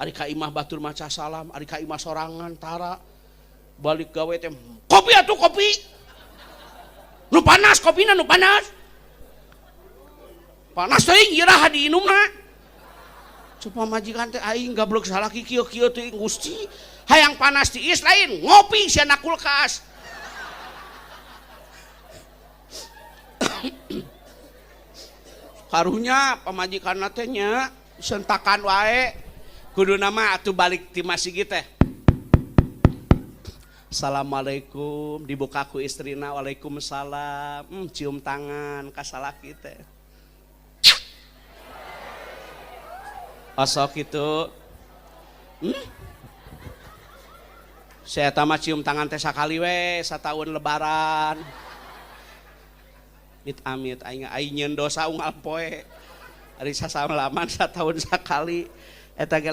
Ari ka imah batur maca salam, ari ka imah sorangan tara. Balik gawe teh kopi atuh kopi. Nu panas kopina nu panas. Panas teuing iraha diinumna. Coba majikan teh aing gablek salaki kieu-kieu teuing Gusti. Hayang panas tiis lain ngopi sia na kulkas. Karunya pamajikanna teh nya sentakan wae. Kudu nama atuh balik ti masjid teh. Assalamualaikum, dibuka ku istrina, waalaikumsalam. Cium tangan ka salaki teh. Osok itu. Saya mah cium tangan teh sakali we sataun lebaran. Mit amit aing aing nyeun dosa unggal poe. Ari sasalaman sataun sakali eta ge.